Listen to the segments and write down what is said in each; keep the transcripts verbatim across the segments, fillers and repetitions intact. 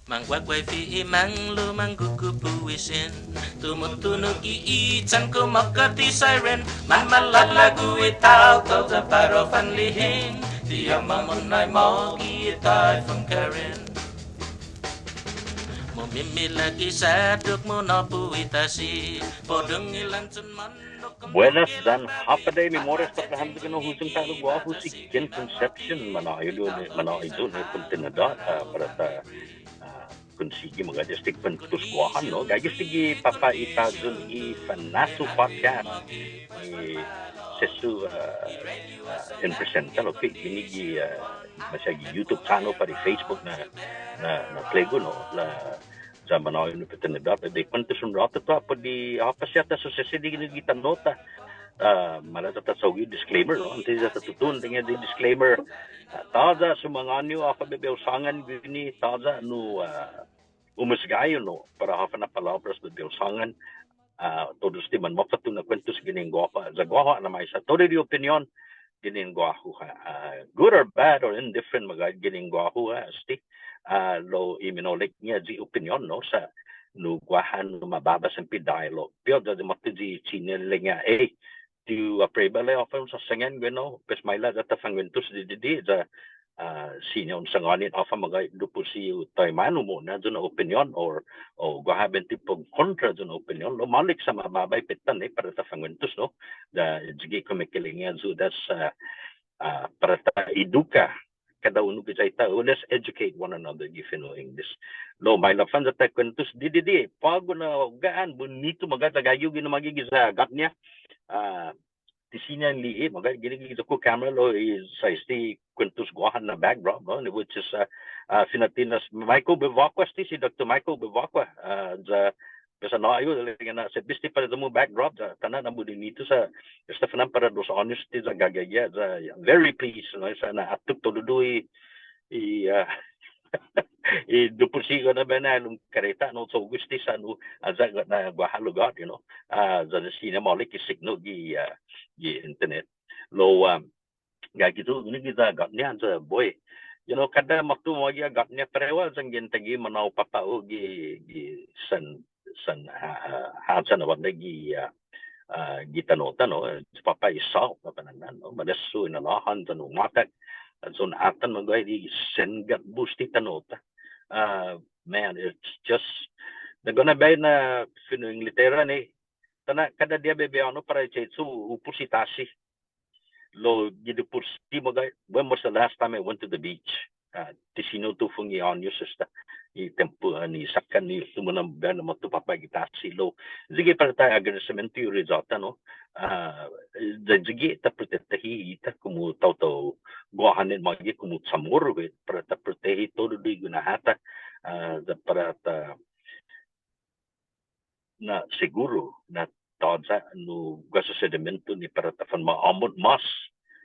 Mangguaguaifi i manglo', manggugupu i sin. Tumutunog i itan, kumåka ti siren. Manmalalago i taotao, ya para u fanlihin. Ti åpmam un nai mågi i Typhoon Karen. Mumimilag i saddok, munåpu i tasi. Podong i lanchon man. Buenas yan håfa adai, Mimores, para hamyo guini na husong ta'lo. Guåhu si Ken Concepcion, manå'i yu' ni, manå'i yu' ni kontinudåt, ah, para ta, ah, konsigi magåhet este kuentos Guåhan, no? Gaige este gi påpa' i tåyon i Fanasu Podcast. I sesso, ah, ah, en presenta lokkue' guini gi, ah, maseha gi YouTube channel pat i Facebook na, na, na pligu, no? La, ya manå'i yu' ni oportunidåt, di kuentos un råtu, put i håfa siha ta susesedi guini gi tano'-ta. Ah, maila' ya ta cho'gue disclaimer, no? Åntes ya ta tutuhon, tengo i disclaimer. Ah, tåya' sumangåni yu' håfa bai hu sångan guini, tåya' nu, ah, umhusga yu', no, para håfa na palåbras bai hu sångan. Ah, todu este manmåfatto na kuentos ginen guåhu, ya guåhu na maisa. Todu i opinion ginen guåhu, ha. Ah, good or bad or indifferent magåhet ginen guåhu, ha, este. Ah, lao i minolekña i opinion, no, sa' nu guaha nu mababa siempre dialogue. Pi'ot ya i måtto i siña ilek-ña, eh, ti hu aprueba le' håfa un såsangan guini, pues maila' ya ta fanguentos didide', ya, ah, siña un sangåni håfa magåhet, dipotsi hu taimanu mo'na ayu na opinion, or, o guaha buente para u kontra ayu na opinion, lao maolek sa' mababa i pettan, eh, para ta fanguentos, no? Ya, sigi kumeke'ilek-ña ayu, that's, ah, ah, para ta eduka kada unu giya hita, oh, let's educate one another, gi fino' English. Lao maila' fan ya ta kuentos didide', på'go na ga'an, bunitu magåhet, gaige yu' guini magi giya Gatña. Ah, ti siña en li'e', magåhet guini gi iyo-ku camera lao i sa' este kuentos Guåhan na backdrop, no? Which is, ah, ah, Fina'tinas Michael Bevacqua, este si Doctor Michael Bevacqua, ah, ya pues annai yu', ilek-ña na, sa' bisti para i iyo-mu backdrop, ya, tåya' na bunitu sa', esta fan para dos åños este ya gagaige, ya, ya, very pleased, no, sa' na atok todu i, i, ah, i dipotsi hu na'baba na halom kareta, no, so gusto sa' nu, ayu na guaha lugåt, you know, ah, ya, ya siña maolek i signal gi, ah, gi internet. Lao, ah, gaige yu' guini giya Gatña, sa' bue. You know, kada måtto magi ha' Gatña parehu, yanggen taiguihi mana'opapa' yu' gi, gi sen, sen, ah, ah, sen awat gi, ah, ah, gi tano'-ta, no? Påpa' i salt, påpa' na, no? Madesso i na'låhan, yan u matak, yan un atan magåhet i sen gatbo este tano'-ta. Ah, man, it's just, nagåhet na biahi na fino' Inglatera ni, tåya' kada diha bai hu para i che'cho', hu pusi tasi. Lao gi dipotsi magåhet, when was the last time I went to the beach? Ah, ti siña hu tufong i åños esta, i tiempo, ah, ni såkkan ni tumunang biahi na måtto påpa' gi tasi lao. Sigi para ta agradesimiento i resåtta, no? Ah, ya sigi ta protehi hita komu taotao Guåhan ni magi komu Chamorro, eh, para ta protehi todu i gina-ta, ah, ya para ta na siguru na tåya' nu guaha susedimentu ni para ta fanma'åmot mås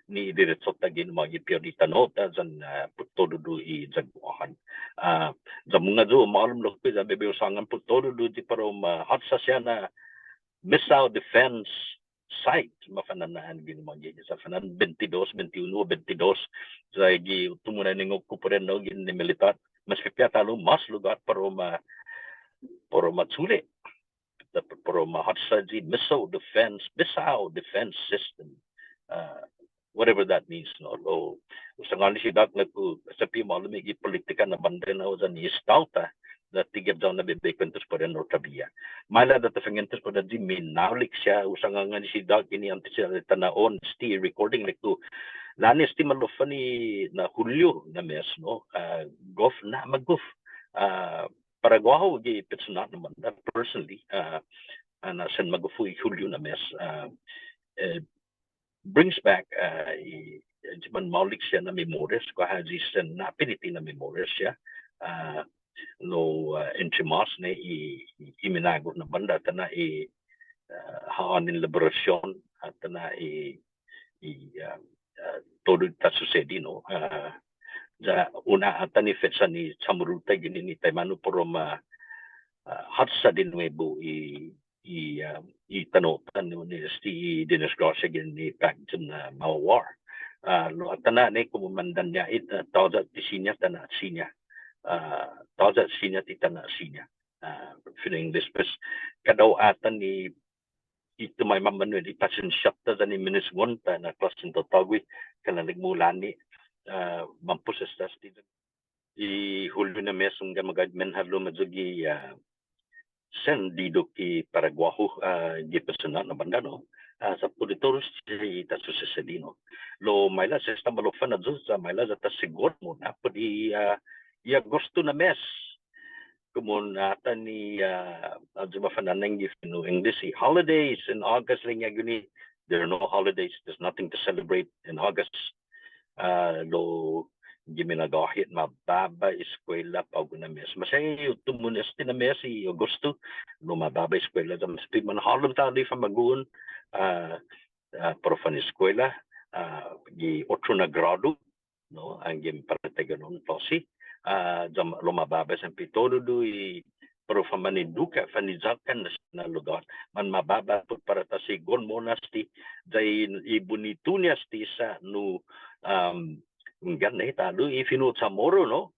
ni i direcho-ta guini magi pi'ot i tano'-ta yan, ah, put todu i iya Guåhan. Ah, ya mungnga yu' ma'lom lokkue' ya bai hu sångan put todu i para u ma, ah, håtsa siha na missile defense site, mafana'an guini magi, sa' fana'an bente dos, bente unu, bente dos, sa' gi tumunang nengok-ku put ennao ginen i militåt, mas pipiha ta'lo mås lugåt para u ma, para u ma chule', para u ma håtsa i missile defense, missile defense system, ah, whatever that means, no? Lao, hu sangåni si Doc, ilek-hu, sa' bai ma'lom i gi politika na bånda ennao yan i estao-ta, na ti gef ya-hu na bai hu kuentos put ennao todavia. Maila' ya ta fanguentos put ennao, minaolek siha, hu sangåni si Doc guini åntes ta na'on este recording, ilek-hu. La'ña' este maloffan i na Hulio na mes, no? Ah, gof na magof. Ah, para guåhu gi petsonåt na bånda, personally, ah, ah, na sen magof i Hulio na mes, ah, eh, brings back, ah, i, i manmaolek siha na memorias, guaha i sen na'piniti na memorias siha, ah, lao, ah, entre mås ni i, i, i minagof na bånda, tåya' i, ah, ha'ånen liberasion, ah, tåya' i, i, ah, ah, todu i ta susedi, no? Ah, ya un atan i fetsan i Chamorro-ta guini ni taimanu para u ma, ah, håtsa di nuebu i, i, ah, i tano'-ta nu ni este i dinisgråsia guini ni på'go na, ah, Mawa War. Ah, lao atan ni komu mandanña' i, ah, tåya' ti siña, tåya' siña. Ah, tåya' siña ti tana' siña. Ah, fino' English, pues, kada hao atan i, i tumaimanu i pasensiå-ta yan i minisngon-ta na klåsen taotao gui', kalan ilek-mu låni, ah, mampos esta este i Julio na mes, hunggan, magåhet, menhalom ayu gi, ah, sen didok i para guåhu, ah, gi personåt na bånda, no. Ah, sa' put i todu este i ta susesedi, no. Lao maila' sa' esta maloffan ayu, sa' maila' ya ta sigi mo'na put i, ah, i Agosto na mes. Komu un atan i, ah, ayu mafa'nana'an gi fino' English, i holidays in August, ilek-ña guini, there are no holidays, there's nothing to celebrate in August. Ah, lao gi minagåhet, mababa i eskuela på'go na mes. Maseha hu tumun este na mes i Agosto, lao mababa i eskuela, ya maseha bai manhålom ta'lo i famagu'on, ah, ah, para u faneskuela, ah, gi otro na gradu, no, anggen para taiguenao na klåsi, ah, ya ma-, lao mababa siempre todu i para u fanmaneduka, fane'yåkan na, na lugåt. Manmababa put para ta sigi mo'na este, ya i, i bunitu-ña este sa' nu, um, hunggan, eh, ta'lo i fino' CHamoru, no?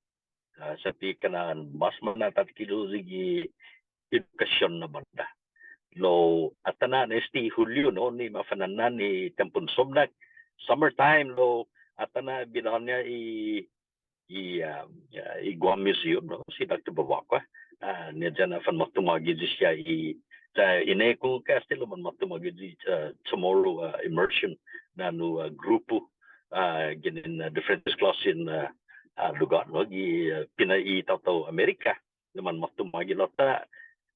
Ah, sa' ti kalan mas mana'takkilo' gi edukasion na bånda. Lao atan ha' este Julio, no, ni mafa'nana'an i tiempon somnak, summertime, lao atan ha' bidå-ña i i, ah, ah, i Guam Museum, no, si Doktor Bevacqua. Ah, ni ayu ha' fanmåtto magi ayu siha i, sa' inekungok este lao manmåtto magi ayu, ah, CHamoru, ah, immersion na nu, ah, grupu, ah, ginen, ah, diferentes klåsen, ah, ah, lugåt, no, gi, ah, pina i taotao Amerika. Lao manmåtto magi lao ta,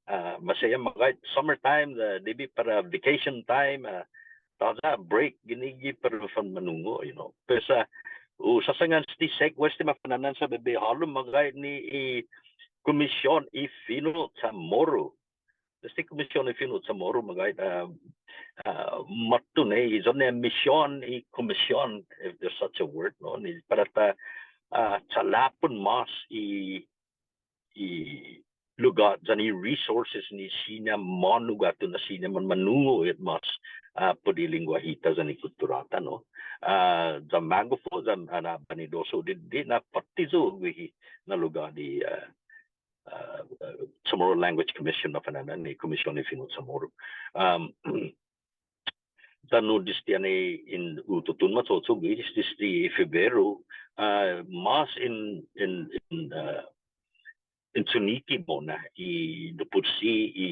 ah, maseha magåhet summertime, ah, debi para vacation time, ah, tåya' break guini gi para u fanmanungo', you know. Pues, ah, hu sasangan este segue este mafa'nana'an sa' bai hu hålom magåhet ni i Kumision i Fino' CHamoru. Este Kumision i Fino' CHamoru magåhet, ah, ah, måtto ni, i iyon-ña mision i kumision, if there's such a word, no? Ni para ta, ah, chalåpon mås i i lugåt yan i resources ni siña, månu guatu na siña manmanungo' hit mås, ah, put i lengguahi-ta yan i kuttura-ta, no. Ah, ya magof yu' yan, ah, na banidosu di, di na påtte yu' guihi na lugåt i, ah, ah, Chamorro Language Commission, mafa'nana'an i Kumision i Fino' CHamoru. Um, Sa' nu desde anai in hu tutuhon macho'cho' guihi desde Febreru, ah, mås in, in, in, ah, in chiniki mo'na i dipotsi i,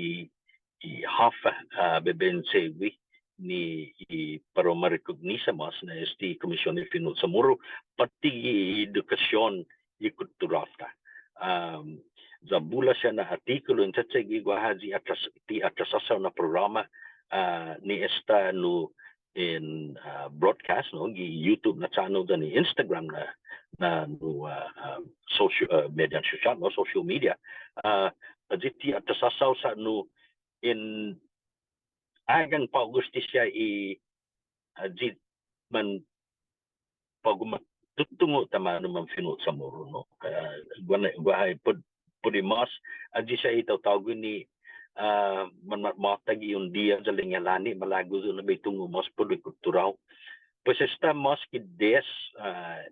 i håfa, ah, bai bai in che'gue ni i para u ma recognize mås na este Kumision i Fino' CHamoru, påtte gi edukasion i kuttura-ta. Um, ya bula siha na attikulu in che'che'gue guaha i atras-, ti atrasåsao na programa, ah, ni esta nu in, ah, broadcast, no, gi YouTube na channel yan i Instagram na, na nu, ah, ah, social, ah, media social, no, social media. Ah, ayu ti atrasåsao sa' nu in agang på'go este siha i, ah, ayu man på'go ma tutungo' taimanu manfino' CHamoru, no. Ah, guaha, guaha put, put i mås, ayu siha i taotao guini, ah, man, man, måta gi un diha ya ilek-ña låni, malago' yu' na bai tungo' mås put i kuttura-hu. Pues esta mås ki dies, ah,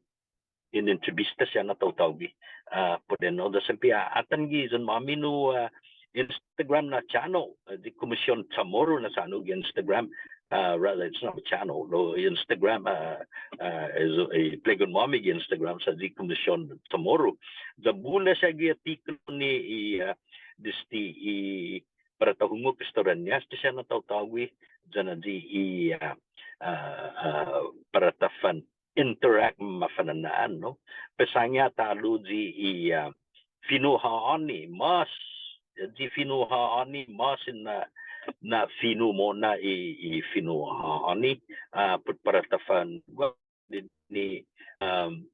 in entrevista siha na taotao gui'. Ah, put ennao ya siempre, ah, atan gi iyon-måmi nu, ah, Instagram na channel, ah, i Kumision CHamoru na channel gi Instagram. Ah, rather, it's not a channel, no, Instagram, ah, ah, is, eh, plegon-måmi gi Instagram sa' i Kumision CHamoru. Ya bula siha gi attikulu ni i, ah, desde i para ta hungok estoria-ña este siha na taotao gui', yan ayu i, ah, ah, ah, para ta fan interact mafa'nana'an, no? Pues sa' ña ta'lo ayu i, ah, fino' ha'åni, mås, ayu i fino' ha'åni, mås na, na fino' mo'na i, i fino' ha'åni, ah, put para ta fan, ni, um,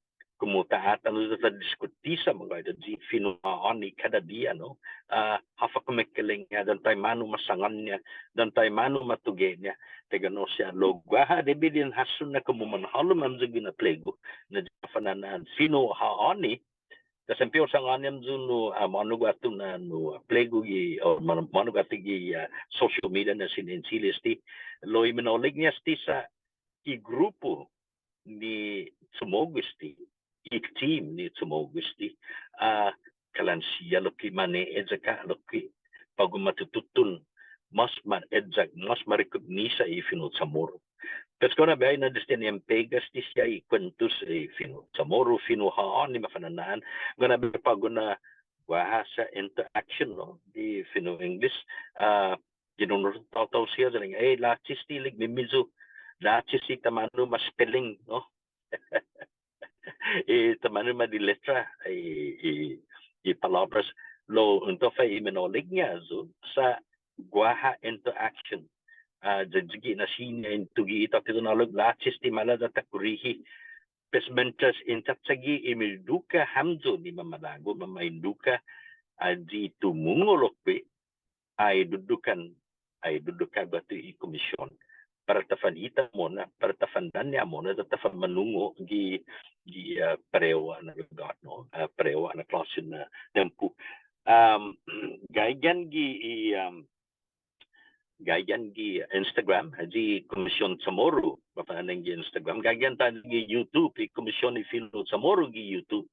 komu ta atan nu ta diskutisa magåhet ayu i fino' ha'åni kada diha, no? Ah, håfa kumekeilek-ña, yan taimanu ma sangan-ña, yan taimanu ma tuge'-ña. Taiguenao siha, lao guaha debi di in hasso na komu manhålom hamyo guihi na plegu, na mafa'nana'an fino' ha'åni, ya siempre hu sangåni hamyo nu, ah, månu guatu na nu, ah, plegu gi, o månu, månu guatu gi, ah, social media na siña in chile' este, lao i minaolek-ña este sa' i grupu ni CHamogu este, i team ni CHamogu este, ah, kalan siha lokkue' mane'eyak ha' lokkue'. På'go ma tutuhon mas ma eyak, mas ma rekognisa i fino' CHamoru. Pues guaha na biahi na desde ni en pega este siha i kuentos i fino' CHamoru, fino' ha'åni, mafa'na'an. Guaha na biahi på'go na guaha siha interaction, no, i fino' English. Ah, you know, no, taotao siha, sa' ilek-ña, eh, la'chiste, ilek-, mimiyu, la'chiste taimanu ma spelling, no? I taimanu ma di letra, i, i, i palåbras, lao un todu i mina'olek-ña ayu, sa' guaha interaction. Ah, ya, ya gi na siña in tuge' i tåtte Tagalog, la'chiste, maila' ya ta korihi. Pues mientras in chachagi i ma'eduka hamyo ni mamalago', mamaeduka, ayu i tumungo' lokkue', ai dudukan, ai dudukan guatu i kumision. Para ta fanhita mo'na, para ta fandaña' mo'na, ta fanmanungo' gi, gi, ah, parehu na lugåt, no, ah, parehu na klåsen na tiempo. Um, gaige gi i, um, gaige gi Instagram, ayu i Kumision CHamoru, mafa'na'an gi Instagram, gaige también gi YouTube, i Kumision i Fino' CHamoru gi YouTube.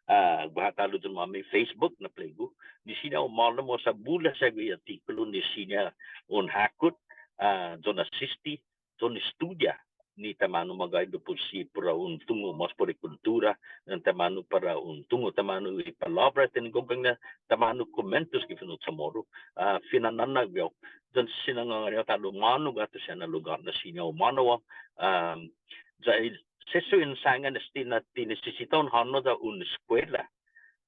Ah, guaha ta'lo yan måmi Facebook na plegu. Ni siña u humålom sa' bula sa' gi atikulu ni siña un hakot, ah, yan asisti, yan estudia ni taimanu magåhet, put si para un tungo' mas put i kultura, yan taimanu para un tungo' taimanu i palåbra, yan gogong na taimanu kumuentos gi fino' CHamoru. Ah, fina'nå'gue hao, yan sinangåni hao ta'lo månu guatu siha na lugåt na siña u humånao, ah, ya i sesso in sångan este na ti nisisita un hånao ya un eskuela.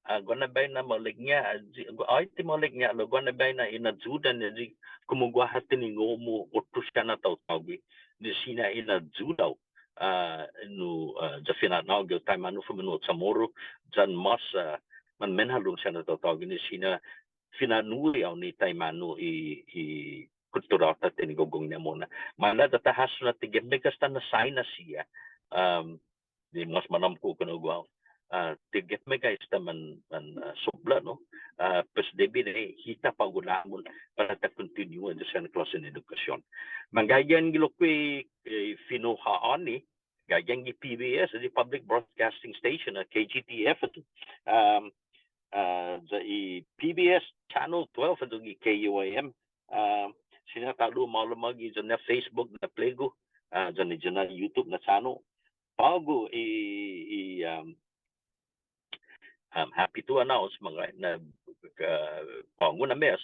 Ah, guaha na biahi na maolekña, ah, ti, ai ti maolekña, lao guaha na biahi na inayuda-ña, ayu i komu guaha tiningo'-mu otro siha na taotågue, ni siña inayuda hao, ah, nu, ah, ya fina'nå'gue hao taimanu fumino' CHamoru, yan mas, ah, manmenhalom siha na taotågue, ni siña fina'nu'i hao ni taimanu i, i kulturå-ta, tiningo'-ña mo'na. Maila' ya ta hasso na ti gof meggai esta na saina siha. Um, ni mas manåmko' kinu guåhu. Ah, ti gof meggai esta man, man, ah, sopbla, no? Ah, pues debi di hita på'go la'mon para ta kontinua ayu i siha klåsen edukasion. Manggaige gi lokkue', eh, fino' ha'åni, gaige gi P B S, the Public Broadcasting Station, ah, K G T F ayu. Um, ah, ya i P B S Channel twelve ayu gi K U A M. Ah, siña ta'lo humålom hao gi iyon-ña Facebook na plegu, ah, yan iyon-ña YouTube na channel. På'go i, i, um, um, happy to announce, mangga' na, ah, på'go na mes,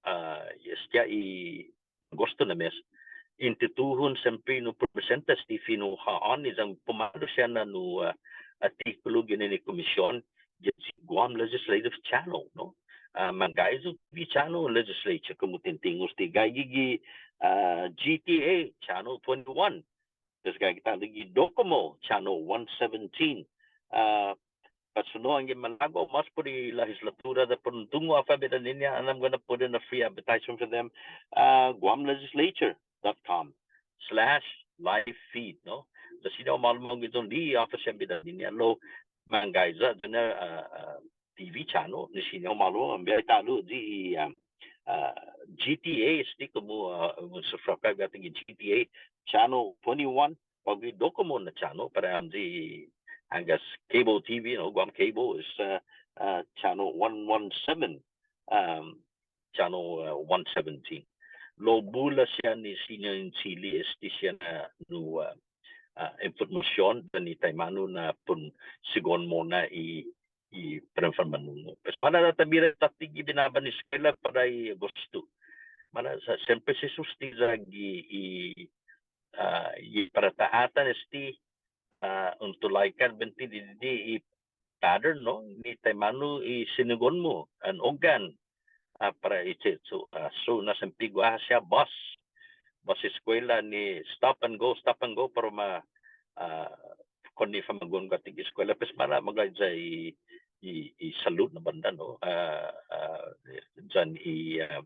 ah, este i Agosto na mes, in tutuhon siempre nu presenta este fino' ha'åni yan pumalu siha na nu, ah, atikulu ginen i kumision, gi Guam Legislative Channel, no? Ah, manggaige gi channel legislature, komu ti un tingo' este, gaige gi, ah, G T A Channel twenty-one. Pues gaige ta'lo gi Docomo Channel one seventeen. Ah, pat suno anggen malago' mas put i lehislatura ya para un tungo' håfa bidan-ñiha, and I'm gonna put in a free advertisement for them. Ah, guam legislature dot com slash live feed, no? Ya siña u humålom hao gi iyon-ña håfa bidan-ñiha, lao manggaige ya, ah, ah, T V channel, ni siña u humålom hao, biahi ta'lo ayu i, um, ah, G T A, este komu, ah, subscribe guatu gi G T A Channel twenty-one, på'go i Docomo na channel, para ayu i, I guess, cable T V, no, Guam Cable is, uh, uh, channel one one seven, um, channel, uh, one seventeen. Lao bula siha ni siña un chule' este siha na nu, uh, uh, information, yan i taimanu na pun sigi mo'na i i para un fanmanungo'. Pues maila' ya ta mira tåtte gi binaban eskuela para i Agosto. Maila' sa' siempre sesso este ya gi i, ah, i para ta atan este, ah, un tulaika buente di, di i pattern, no? Ni taimanu i sinigon-mu, an oggan, ah, para i che'cho', ah, so na siempre guaha siha bus. Bus eskuela ni stop and go, stop and go, para ma, ah, konne' i famagu'on guatu gi eskuela, pues maila' magåhet ya i, i, i salud na bånda, no? Ah, ah, yan i, ah,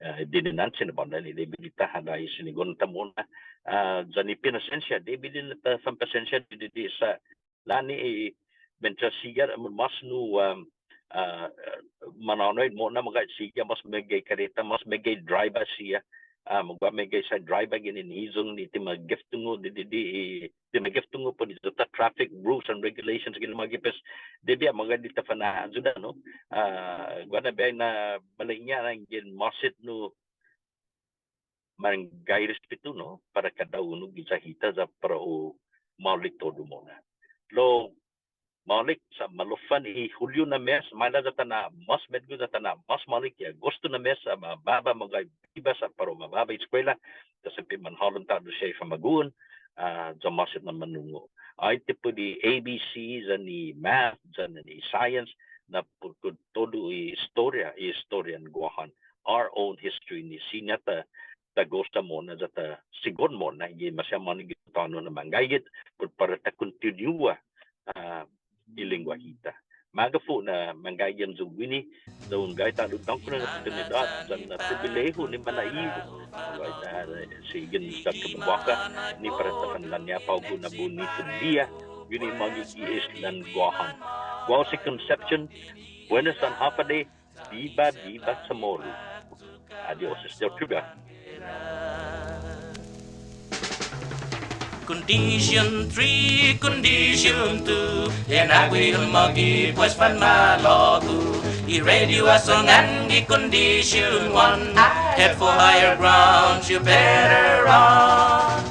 ah, dinanche na bånda ni debi di ta hala' i sinigon-ta mo'na. Ah, yan i pinasensia, debi di ta fanpasensia di, di, di sa' låni i mientras sigi, mas nu, um, ah, manånå'i mo'na magåhet sigi, mas meggai kareta, mas meggai driver siha, Ah, magåhet meggai sa' driver ginen hiyong ni ti mageftungo' di, di, di, ti mageftungo' put i iyo-ta traffic rules and regulations ginen, magåhet pues, debi ha' magåhet di ta fana'ayuda, no? Ah, guaha na biahi na malaña' na yanggen mås hit nu manggai respetu, no, para kada unu giya hita ya para u maolek todu mo'na. Lao maolek sa' malofan i Hulio na mes, maila' ya ta na'mås metgot ya ta na'mås maolek i Agosto na mes, sa' mababa, magåhet biba sa' para u mababa i eskuela, ya siempre manhålom ta'lo siha i famagu'on, ah, ya mås hit na manungo'. Ai, ti put i A B Cs yan i math, yan i science, na put todu i estoria, i estorian Guåhan. Our own history ni siña ta, ta gosa mo'na ya ta sigi mo'na, i maseha månu gi tåno' na manggaige, put para ta kontinua, ah, i lengguahi-ta. Magåhet yu' na manggaige hamyo guini, ya un gaige ta'lo dångkolo na oportunidåt, yan na pribilehiu ni manaihu. Magåhet na, eh, si Igin Doctor Bubaka, ni para ta fanlaña' på'go na bunitu biha, guini mågi gi islan Guåhan. Guåhu si Concepcion, buenas yan håfa adai, biba, biba Chamoru. Adios, esta otro bia. Condition three, condition two. Yan ayu un mågi pues fanmalågu. I radio ha sångan gi condition one. Head for higher grounds, you better run.